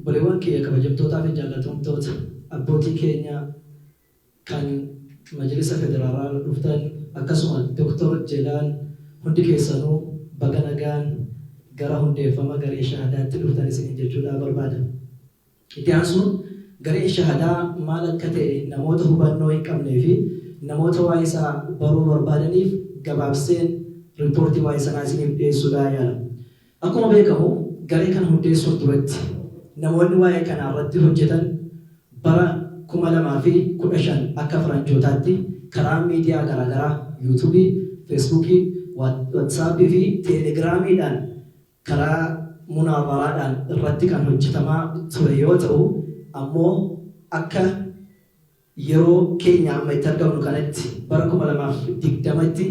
Obboleewwan kiyya kabajamtootaa fi jaallatamtoota, abbootii keenya kan Majlisa Federaalaa dhuftan, akkasuma Dr. Jelaan, hundi keessanuu baga nagaan gara hundeeffama garee shahadaatti dhuftan isiniin jechuudhaa barbaada. Itti aansuun gareen shahadaa maal akka ta'e namoota hubannoo hin qabnee fi namoota waa'ee isaa baruu barbaadaniif gabaabseen riippoortii waa'ee sanaa isiniif dhiyeessuudhaa yaala. Akkuma beekamu garee kana hundeessuun duratti namoonni waa'ee kanaa irratti hojjetan bara 2015 akka faranjootaatti karaa miidiyaa garaagaraa Yuutuubii, Feesbuukii, Waatsaappii fi Teelegiraamiidhaan karaa munaazaraadhaan irratti kan hojjetamaa ture yoo ta'u, ammoo akka yeroo keenya amma itti argamnu kanatti bara 2020tti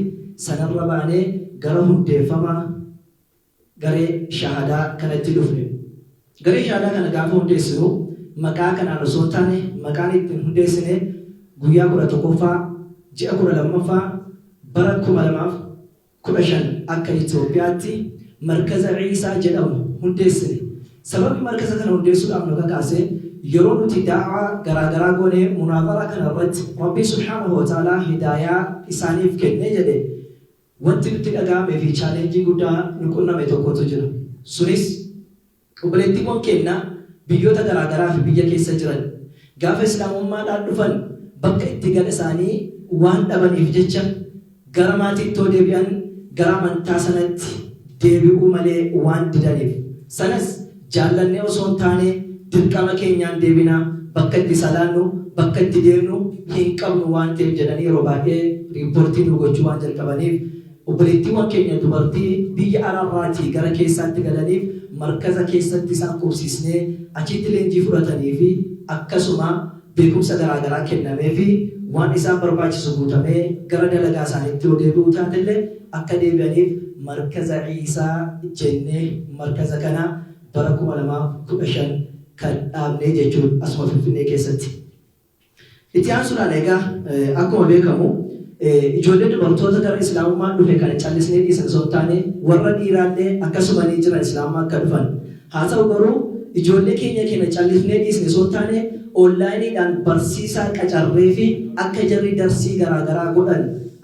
sanarra baanee gara hundeeffama garee shahadaa kanatti dhufne. Garee shahadaa kana gaafa hundeessinu maqaa kanaan osoo hin taane, maqaan ittiin hundeessine guyyaa 11ffaa ji'a 12ffaa bara 2015 akka Itoophiyaatti Markaza Ciisaa jedhamu hundeessine. Sababni markaza kana hundeessuudhaaf nu kakaase, yeroo nuti da'waa garaa garaa goonee munaazaraa kana irratti Rabbiin subhaanahu wa ta'aalaa hidaayaa isaaniif kennee jedhe, wanti nutti dhaga'amee fi chaalenjii guddaa nu qunname tokkotu jira. Sunis obboleettiiwwan keenna biyyoota garaa garaa fi biyya keessa jiran gaafa Islaamummaadhaan dhufan bakka itti gala isaanii waan dhabaniif jecha gara maatiitti yoo deebi'an gara amantaa sanatti deebi'uu malee waan didaniif, sanas jaallannee osoo hin taane dirqama keenyaan deebina, bakka itti salaannu, bakka itti deemnu hin qabnu waan ta'eef jedhanii yeroo baay'ee riippoortii nu gochuu waan jalqabaniif, obboleettiiwwan keenya dubartii biyya alaarraatii gara keessaatti galaniif markaza keessatti isaan qubsiisnee achitti leenjii fudhatanii fi akkasuma beekumsa garaa garaa kennameefii waan isaan barbaachisu guutamee gara dalagaa isaaniitti yoo deebi'uu taatellee akka deebi'aniif Markaza Ciisaa jennee markaza kana bara 2015 kan dhaabnee jechuun asuma Finfinnee keessatti. Itti aansuudhaan egaa akkuma beekamu ijoollee dubartoota gara Islaamummaa dhufe kana callisnee dhiisna osoo hin taane, warra dhiiraallee akkasuma ni jiran Islaamummaa akka dhufan. Haa ta'u garuu ijoollee keenya keenya callisnee dhiisne osoo hin taane, onlaayiniidhaan barsiisaa qacarree fi akka jarri darsii garaa garaa godhan,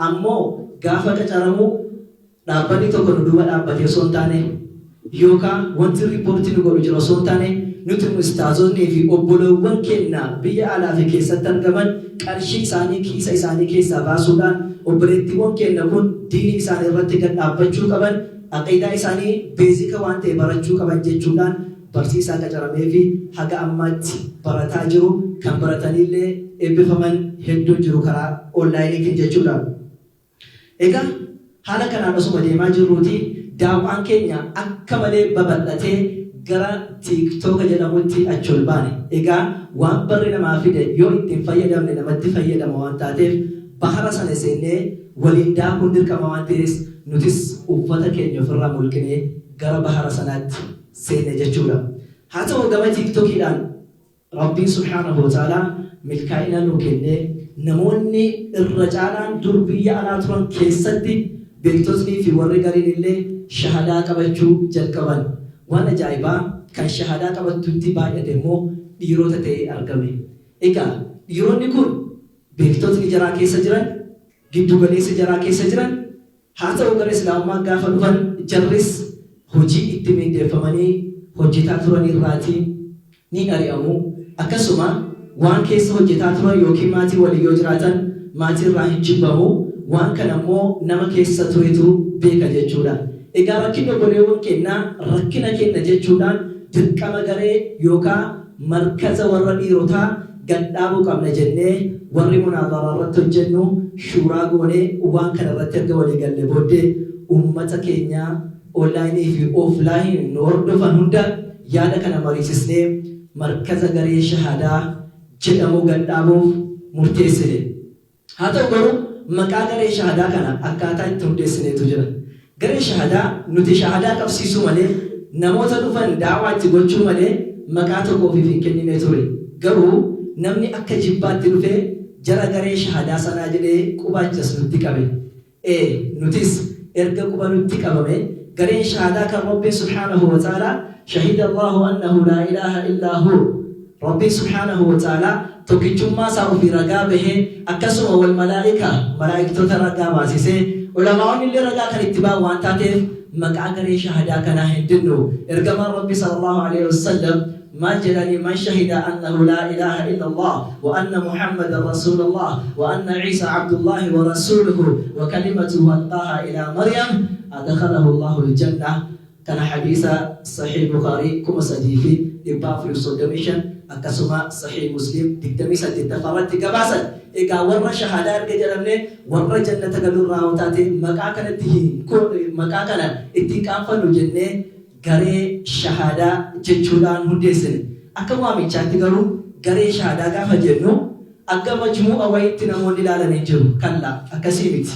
ammoo gaafa qacaramu dhaabbanni tokko nu duuba dhaabbatee osoo hin taane, yookaa wanti riippoortii nu godhu jira osoo hin taane, nuti ustaazonnii fi obboloowwan keenna biyya alaa fi keessatti argaman qarshii isaanii kiisa isaanii keessaa baasuudhaan obboleettiiwwan keenna kun diinii isaanii irratti gad dhaabbachuu qaban, aqiidaa isaanii beezika waan ta'e barachuu qaban jechuudhaan barsiisaa qacarameefi haga ammaatti barataa jiru, kan barataniillee eebbifaman hedduun jiru karaa onlaayiniitiin jechuudha. Egaa haala kanaan osuma deemaa jirruutii daaw'aan keenya akka malee babal'atee gara Tiiktooka jedhamutti achi ol baane. Egaa waan barri namaa fide yoo itti hin fayyadamne namatti fayyadama waan taateef, bahara sana seennee waliin daakuun dirqama waan ta'ees nutis uffata keenya ofirraa mulqinee gara bahara sanaatti seenne jechuudha. Haa ta'u gama Tiiktokiidhaan Rabbiin subhaanahu wa ta'aalaa milkaa'ina nuu kennee, namoonni irra caalaan dur biyya alaa turan keessatti beektotnii fi warri gariin illee shahadaa qabachuu jalqaban. Waan ajaa'ibaa kan shahadaa qabattutti baay'ate immoo dhiirota ta'ee argame. Egaa dhiironni kun beektotni jaraa keessa jiran, giddu galeessa jaraa keessa jiran, Haa ta'u gara Islaamummaa gaafa dhufan jarris hojii itti mindeeffamanii hojjetaa turanirraatii ni ari'amu. Akkasuma waan keessa hojjetaa turan ykn maatii waliin yoo jiraatan maatiirraa hin jibbamu. Waan kana immoo nama keessa turetu beeka jechuudha. Egaa rakkinni obboleewwan keennaa rakkina keenna jechuudhaan dirqama garee yookaa markaza warra dhiirotaa gad dhaabuu qabna jennee warri munaazaraa irratti hojjennu shuuraa goonee waan kana irratti erga walii galle booddee ummata keenya online fi offline nu hordofan hunda yaada kana mariisisnee markaza garee shahaadaa jedhamu gad dhaabuuf murteessine. Haa ta'u garuu maqaa garee shahadaa kana akkaataa itti hundeessineetu jira. Garee shahadaa nuti shahadaa qabsiisuu malee, namoota dhufan da'waa itti gochuu malee maqaa tokko ofiif hin kennine ture. Garuu namni akka jibbaatti dhufee jara garee shahadaa sanaa jedhee quba achas nutti qabe. Ee nutis erga quba nutti qabame gareen shahadaa kan Rabbiin subhaanahu wa ta'aalaa Shahida Allahu annahu laa ilaaha illaa hu. Rabbiin subhaanahu wa ta'aalaa tokkichummaa isaa ofii ragaa bahee, akkasuma wal malaa'ika, malaa'iktota ragaa baasisee, ulamaa'onni illee ragaa kan itti ba'an waan taateef maqaa garee shahadaa kanaa hin dinnu. Ergamaan Rabbii sallallahu alaihi wasallam maal jedhanii? Man shahida annahu laa ilaaha illallah wa anna Muhammadan rasuulullah wa anna Ciisa abdullahi wa rasuuluhu wa kalimatuhu alqaaha ilaa Maryam adkhalahu Allahu aljanna. Kana hadiisa Sahiih Bukhaarii 3435, akkasuma Sahiih Muslim 28ffaa irratti gabaasan. Egaa warra shahaadaa erga jedhamne warra jannata galuu irraa yoo taate maqaa kanatti hin maqaa kana ittiin qaanfannu jennee garee shahaadaa jechuudhaan hundeessine. Akka waamichaatti garuu garee shahaadaa gaafa jennu akka majmuu'a wayiitti namoonni ilaalan hin jiru. Kallaa, akkasii miti.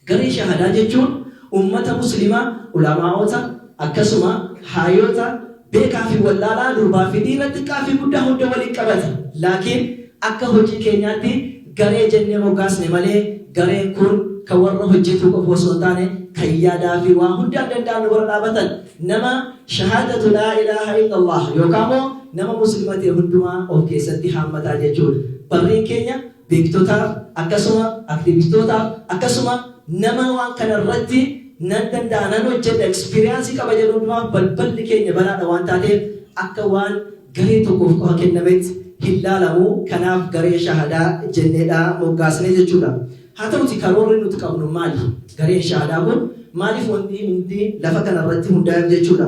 Garee shahadaa jechuun ummata muslimaa, ulamaa'ota, akkasuma haayota, beekaa fi wallaalaa, durbaa fi dhiira, xiqqaa fi guddaa hunda waliin qabata. Laakiin akka hojii keenyaatti garee jennee moggaasne malee gareen kun kan warra hojjetuu qofa osoo hin taane kan yaadaa fi waa hundaan danda'an nu bira dhaabatan, nama shahaadatu laa ilaaha illallah yookaan immoo nama muslima ta'e hundumaa of keessatti haammataa jechuudha. Barriin keenya beektotaaf, akkasuma aktiivistootaaf, akkasuma nama waan kana irratti nan danda'a, nan hojjedha, experience qaba jedhu hundumaaf balballi keenya banaadha waan taateef akka waan garee tokkoof qofa kennametti hin laalamu. Kanaaf garee shahadaa jenneedha moggaasne jechuudha. Haa ta'uti, karoorri nuti qabnu maali? Gareen shahadaa kun maaliif wanti hundi lafa kana irratti hundaa'eef jechuudha.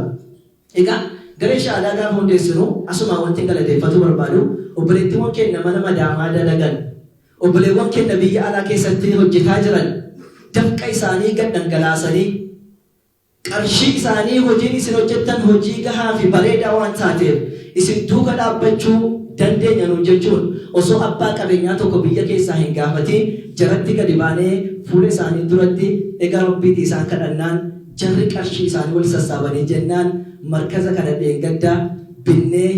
Egaa garee shahaadaa gaafa hundeessinu asumaan wantin galateeffatuu barbaadu obboleettiiwwan keenna mana madaamaa dalagan, obboleewwan keenna biyya alaa keessatti hojjetaa jiran, dafqa isaanii gad dhangalaasanii qarshii isaanii hojiin isin hojjettan hojii gahaa fi bareedaa waan taateef isin duuka dhaabbachuu dandeenya nuun jechuun osoo abbaa qabeenyaa tokko biyya keessaa hin gaafatiin jaratti gadi baanee fuula isaanii duratti egaa Rabbiitii isaan kadhannaan jarri qarshii isaanii wal sassaabanii jennaan markaza kana dheengadda binnee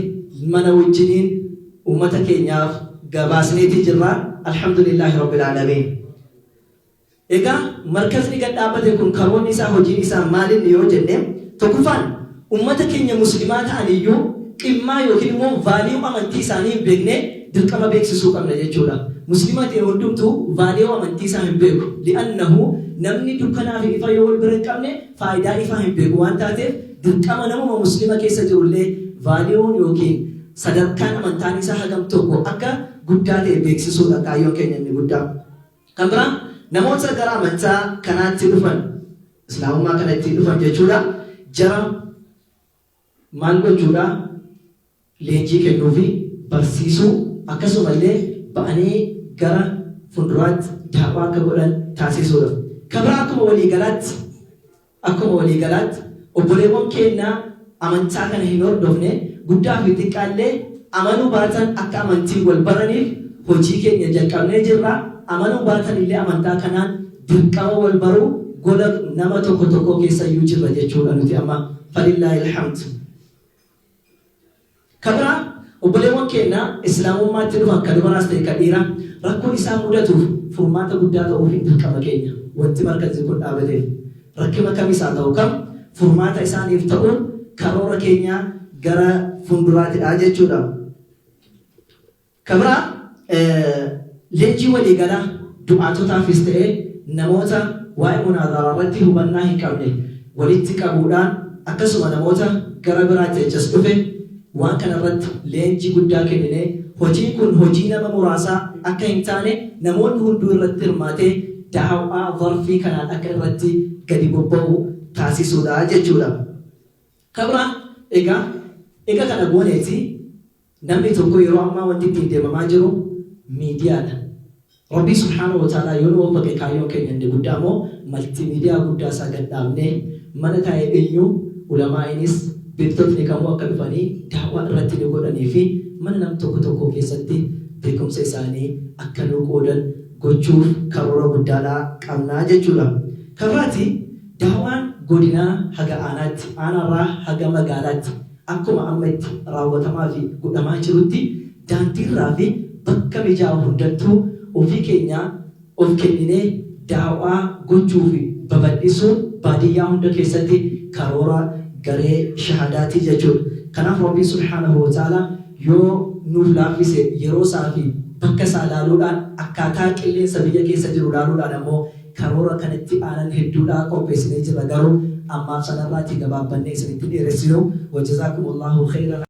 mana wajjiniin ummata keenyaaf gabaasneeti jirra. Alhamdulillaahi Rabbil Aalamiin. Egaa markazni gad dhaabbate kun karoorri isaa, hojiin isaa maalinni yoo jenne, tokkoffaan ummata keenya muslimaa ta'an iyyuu qimmaa yookiin immoo value amantii isaanii hin beekne dirqama beeksisuu qabna jechuudha. Muslima ta'e hundumtuu value amantii isaa hin beeku. Li'annahu namni dukkanaa fi ifa yoo wal bira hin qabne faayidaa ifaa hin beeku waan taateef dirqama namuma muslima keessa jirullee value'n yookiin sadarkaan amantaan isaa hagam tokko akka guddaa ta'e beeksisuudha kaayyoon keenya inni guddaa. Kan biraa namoota gara amantaa kanaatti dhufan, islaamummaa kanatti dhufan jechuudha, jara maal gochuudha? Leenjii kennuufi barsiisuu, akkasumallee ba'anii gara funduraatti daawaa akka godhan taasisuudha. Kan biraa akkuma waliigalaatti obboleewwan keenya amantaa kana hin hordofne, guddaa fi xiqqaallee amanuu baatan akka amantii wal baraniif hojii keenya jalqabnee jirra. Amanuu baatan illee amantaa kanaan dirqama wal baruu gola nama tokko tokko keessa iyyuu jirra jechuudha nuti amma, falillaahi alhamd. Kan biraa obboleewwan keenya islaamummaatti dhufan, kan dubaraas ta'e kan dhiiraa, rakkoo isaan mudatuuf furmaata guddaa ta'uuf hin dirqama keenya wanti markazi kun dhaabateef. Rakkina kamis haa ta'u kam furmaata isaaniif ta'uun karoora keenya gara fuulduraatidha jechuudha. Kan biraa leenjii waliigalaa du'aatotaafis ta'ee namoota waa'ee munaadaraa irratti hubannaa hin qabne walitti qabuudhaan, akkasuma namoota gara biraatti achas dhufe waan kana irratti leenjii guddaa kenninee hojiin kun hojii nama muraasaa akka hin taane namoonni hunduu irratti hirmaatee daaw'aa zarfii kanaan akka irratti gadi bobba'u taasisuudha jechuudha. Kan biraa egaa kana gooneeti namni tokko yeroo ammaa wanti ittiin deemamaa jiru miidiyaadha. Rabbii subhaanahu wa ta'aalaa yoo nu waffaqe kaayyoon keenya inni guddaa immoo multimedia guddaa isaa gad dhaabnee mana taa'ee eenyu ulamaa'inis beektotni kamuu akka dhufanii daawwaa irratti nu godhanii fi mana nam tokko tokko keessatti beekumsa isaanii akka nu qoodan gochuuf karoora guddaadhaa qabnaa jechuudha. Kan biraati daawwaan godinaa haga aanaatti, aanaarraa haga magaalaatti akkuma amma itti raawwatamaa fi godhamaa jirutti daandiirraa fi bakka mijaa'u hundattuu ofii keenyaa of kenninee daawwaa gochuu fi babal'isuun baadiyyaa hunda keessatti karoora Garee shahaadaatii jechuudha. Kanaaf Rabbiin subhaanahu wa ta'aalaa yoo nuuf laaffise yeroo isaa fi bakka isaa laaluudhaan akkaataa qilleensa biyya keessa jiru laaluudhaan ammoo karoora kan itti aanan hedduudhaa qopheessinee jirra garuu ammaaf sanarraatii gabaabbannee isinitti hin dheeressinu. Wajazaakumullahu khayran.